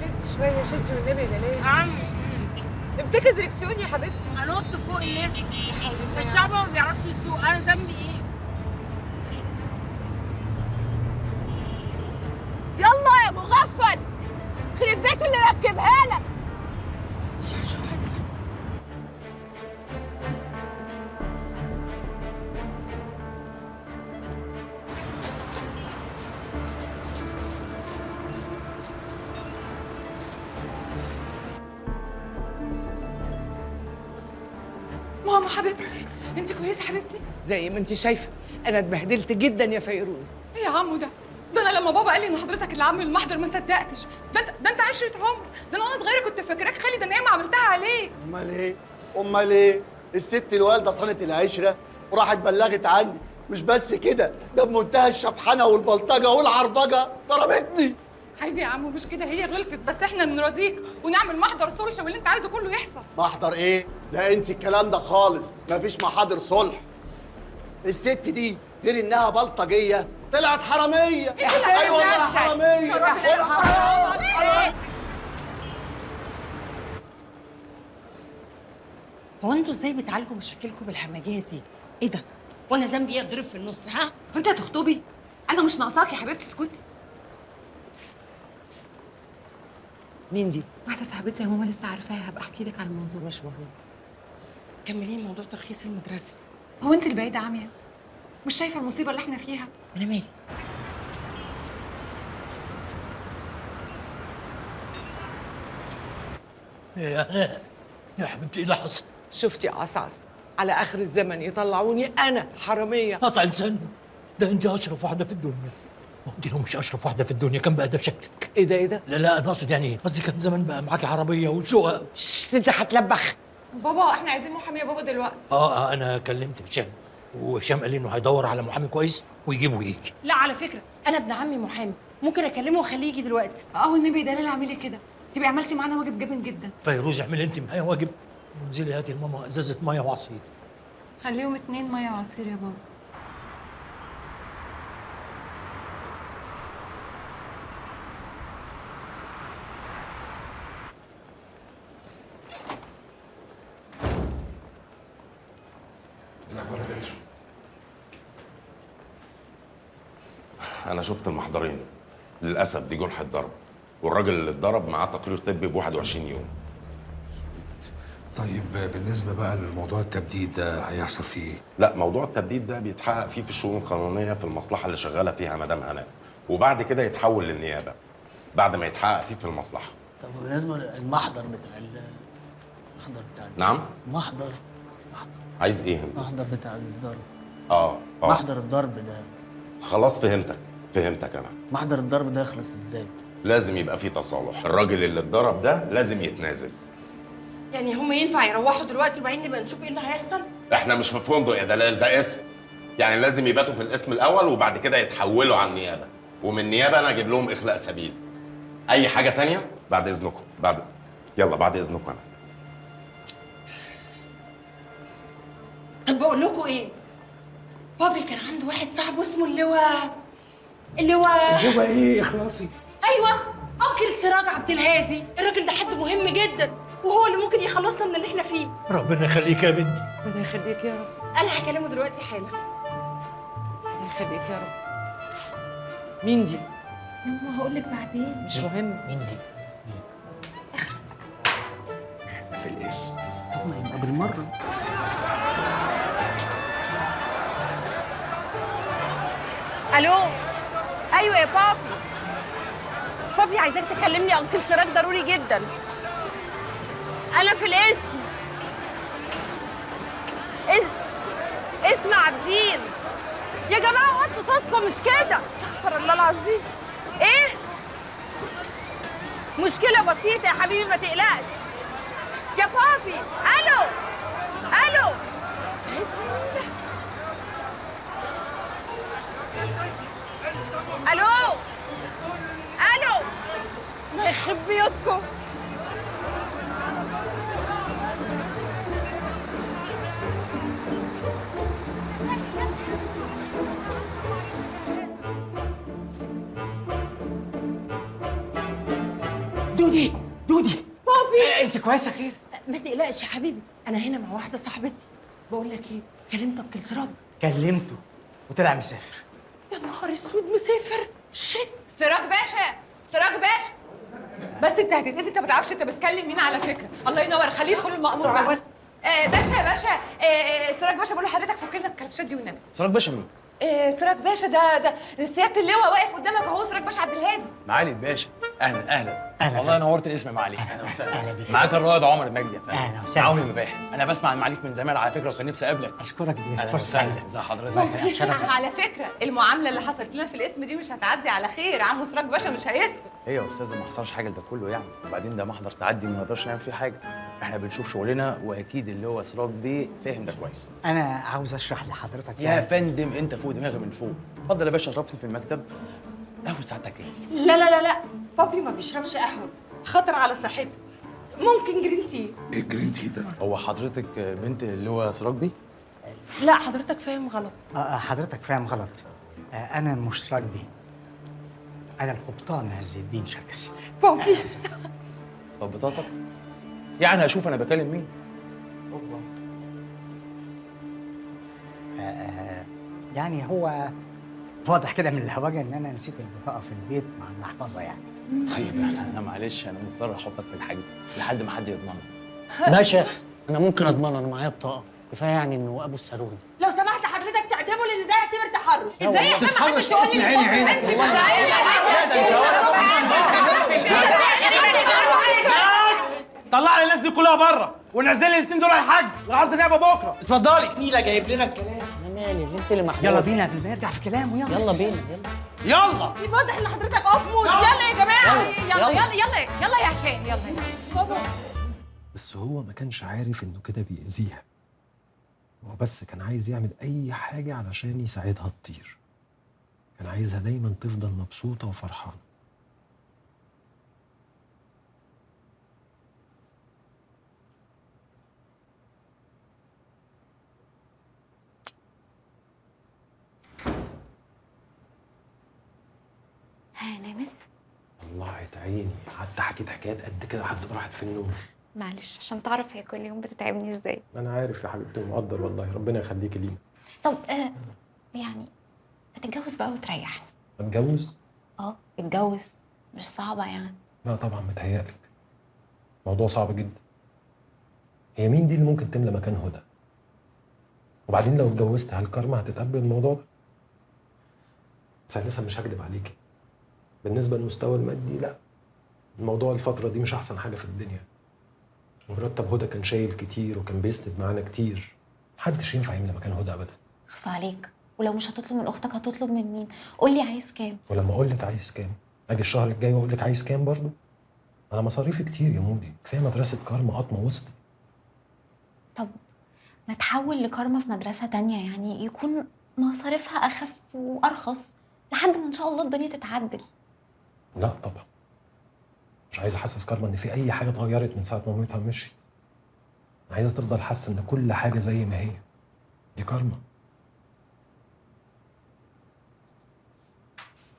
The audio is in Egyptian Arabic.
شدي شوية، شدي والنبي يا دلال. امسكي دركسيون يا حبيبتي. انط فوق الناس، الشعب ما بيعرفش يسوق، انا ذنبي ايه؟ يلا يا مغفل، خرب بيت اللي ركبها لك. شو ماما حبيبتي، انت كويسة حبيبتي؟ زي ما انت شايفه انا اتبهدلت جدا يا فيروز. ايه يا عمو ده؟ ده انا لما بابا قال لي ان حضرتك اللي عامل المحضر ما صدقتش. ده انت عشرة عمر، ده انا وانا صغيرة كنت فاكراك خالي، ده انا ياما عملتها عليك. امال ايه؟ امال ايه؟ الست الوالدة صانت العشرة وراحت بلغت عني، مش بس كده، ده بمنتهى الشبحنه والبلطجه والعربجه ضربتني. حبيبي يا عمو مش كده، هي غلطت، بس احنا نراضيك ونعمل محضر صلح واللي انت عايزه كله يحصل. محضر ايه؟ لا انسي الكلام ده خالص، مفيش محاضر صلح. الست دي غير انها بلطجيه طلعت حرامية. ايوه والله حرامية. هو انتوا ازاي بتعالجوا مشاكلكم بالهمجيه دي؟ ايه ده؟ وانا ذنبي ايه اضرب في النص؟ ها؟ انت هتخطبي؟ انا مش ناقصاك يا حبيبتي، اسكتي. مين دي؟ واحدة صاحبتي يا ماما لسه عارفاها، هبقى احكي لك على الموضوع. مش مهم. كملي موضوع ترخيص المدرسة. هو انت اللي بعيدة عمية؟ مش شايفه المصيبة اللي احنا فيها؟ انا مالي؟ يا هناء يا حبيبتي، ايه اللي حصل؟ شفتي عصعص على اخر الزمن يطلعوني انا حرامية. قطع لسانه ده، انت اشرف واحدة في الدنيا. انت لو مش اشرف واحدة في الدنيا كان بقى ده شكلك. ايه ده ايه ده؟ لا لا انا اقصد يعني قصدي كان زمان بقى معاكي عربية وشقق. انت هتلبخ. بابا احنا عايزين محامي يا بابا دلوقتي. انا كلمت هشام، وهشام قال لي انه هيدور على محامي كويس ويجيبه يجي. لا على فكرة انا ابن عمي محامي، ممكن اكلمه واخليه يجي دلوقتي. والنبي يا دلال اعملي كده، تبقي عملتي معانا واجب جامد جدا. فيروز اعملي انت معايا واجب، وانزلي هاتي لماما ازازة مية وعصير. خليهم 2 مية وعصير يا بابا. الاخبار يا بدر؟ انا شفت المحضرين، للاسف دي جرحة ضرب، والراجل اللي اتضرب معاه تقرير طبي ب 21 يوم. طيب بالنسبة بقى لموضوع التبديد ده هيحصل فيه ايه؟ لا موضوع التبديد ده بيتحقق فيه في الشؤون القانونية في المصلحة اللي شغالة فيها مدام هناء، وبعد كده يتحول للنيابه بعد ما يتحقق فيه في المصلحة. طب وبالنسبة للمحضر بتاع المحضر بتاع نعم؟ محضر عايز ايه انت؟ محضر بتاع الضرب. محضر الضرب ده. خلاص فهمتك انا. محضر الضرب ده يخلص ازاي؟ لازم يبقى فيه تصالح، الراجل اللي اتضرب ده لازم يتنازل. يعني هم ينفع يروحوا دلوقتي وبعدين نبقى نشوف ايه اللي هيحصل؟ احنا مش في فندق يا دلال، ده اسم. يعني لازم يباتوا في الاسم الاول وبعد كده يتحولوا على النيابة، ومن النيابة انا اجيب لهم اخلاء سبيل. اي حاجة تانية؟ بعد اذنكم، بعد يلا بعد اذنكم انا. طب بقول لكم ايه؟ بابي كان عنده واحد صاحبه اسمه اللواء اللواء ايه؟ اخلصي. ايوه، انكل سراج عبد الهادي، الراجل ده حد مهم جدا وهو اللي ممكن يخلصنا من اللي احنا فيه. ربنا يخليك يا بنتي. ربنا يخليك يا رب. انا هكلمه دلوقتي حالا. ربنا يخليك يا رب. بس. مين دي؟ يما هقول لك بعدين. مش مهم. مين دي؟ اخرس بقى. احنا في الاسم. طب ما يبقى بالمرة. الو. ايوه يا بابي. بابي عايزاك تكلمني انكل سراج ضروري جدا. انا في الاسم. اسم عابدين. يا جماعة وطوا صوتكم مش كده، استغفر الله العظيم. ايه؟ مشكلة بسيطة يا حبيبي ما تقلقش. يا بابي الو الو. هاتي مينا. الو الو. ما يخرب بيوتكم. دودي دودي. بابي انت كويسة؟ خير؟ ما تقلقش يا حبيبي، انا هنا مع واحدة صاحبتي. بقول لك ايه، كلمت uncle سراج؟ كلمته وطلع مسافر. يا نهار اسود، مسافر؟ shit. سراج باشا، سراج باشا، بس انت هتتأذي، انت ما تعرفش انت بتكلم مين على فكرة. الله ينور، خليه يدخل المأمور بقى. باشا باشا، سراج باشا بقول لحضرتك فك لنا الكلبشات دي والنبي. سراج باشا مين؟ سراج باشا ده سيادة اللواء واقف قدامك اهو، سراج باشا عبد الهادي. معالي الباشا، اهلا اهلا اهلا. والله نورت الاسم يا معالي. اهلا وسهلا بيك. معاك الرائد عمر مجدي يا فندم. اهلا وسهلا. معاون المباحث. انا بسمع عن معاليك من زمان على فكرة، وكان نفسي اقابلك. اشكرك، دي فرصة سعيدة. ازي حضرتك؟ على فكرة المعاملة اللي حصلت لنا في الاسم دي مش هتعدي على خير، عمو سراج باشا مش هيسكت. ايه يا استاذه، ما حصلش حاجة لده كله يعني، وبعدين ده محضر تعدي ما نقدرش نعمل فيه حاجة، احنا بنشوف شغلنا، واكيد اللي هو سراج بيه فاهم ده كويس. انا عاوز اشرح لحضرتك يا فندم، انت فوق دماغي من فوق. اتفضل يا باشا، شرفتني في المكتب. قهوة ساعتك ايه؟ لا لا لا لا، بابي ما بيشربش قهوة، خطر على صحته. ممكن green tea. ايه ال green tea ده؟ هو حضرتك بنت اللي هو سراج بيه؟ لا حضرتك فاهم غلط. حضرتك فاهم غلط. انا مش سراج بيه، انا القبطان عز الدين شركس. بابي. طب بطاقتك؟ يعني هشوف انا بكلم مين؟ يعني هو واضح كده من الهواجه ان انا نسيت البطاقة في البيت مع المحفظة يعني. طيب انا معلش، انا مضطر احطك في الحجز لحد ما حد يضمنه. باشا انا ممكن اضمنه، انا معايا بطاقة، كفاية يعني انه ابو الصاروخ ده. لو سمحت حضرتك تعدمه لان ده يعتبر تحرش. ازاي عشان ما حدش يقول لي انت مش عارفه؟ طلع لي الناس دي كلها بره ونعزل لي الاثنين دول على الحجز لغاية النيابة بكره. اتفضلي. نيله جايب لنا الكلام. انا مالي، انت اللي محبوس. يلا بينا قبل ما يرجع في كلامه. يلا يلا بينا، يلا يلا. واضح ان حضرتك off mood. يلا يا جماعة، يلا يلا يلا يلا يا هشام، يلا بابا. بس هو ما كانش عارف انه كده بيأذيها، هو بس كان عايز يعمل اي حاجة علشان يساعدها تطير. كان عايزها دايما تفضل مبسوطة وفرحانه. ها نامت؟ طلعت عيني، قعدت حكيت حكايات قد كده لحد ما راحت في النوم. معلش عشان تعرف هي كل يوم بتتعبني ازاي. انا عارف يا حبيبتي ومقدر والله، ربنا يخليكي لينا. طب يعني هتتجوز بقى وتريحني. اتجوز؟ اه اتجوز، مش صعبة يعني. لا طبعا متهيألك، موضوع صعب جدا. هي مين دي اللي ممكن تملى مكان هدى؟ وبعدين لو اتجوزت هل كارما هتتقبل الموضوع ده؟ ثالثا مش هكدب عليكي، بالنسبة للمستوى المادي لا، الموضوع الفترة دي مش أحسن حاجة في الدنيا. مرتب هدى كان شايل كتير وكان بيسند معانا كتير، محدش ينفع يملى مكان هدى أبدا. خص عليك، ولو مش هتطلب من أختك هتطلب من مين؟ قول لي عايز كام. ولما أقول لك عايز كام، أجي الشهر الجاي وأقول لك عايز كام برضه؟ أنا مصاريفي كتير يا مودي، كفاية مدرسة كارما قطمة وسطي. طب ما تحول لكارما في مدرسة تانية، يعني يكون مصاريفها أخف وأرخص لحد ما إن شاء الله الدنيا تتعدل. لا طبعا، مش عايز احسس كارما ان في اي حاجة اتغيرت من ساعة ما مامتها مشيت. انا عايزه تفضل حاسه ان كل حاجة زي ما هي. دي كارما.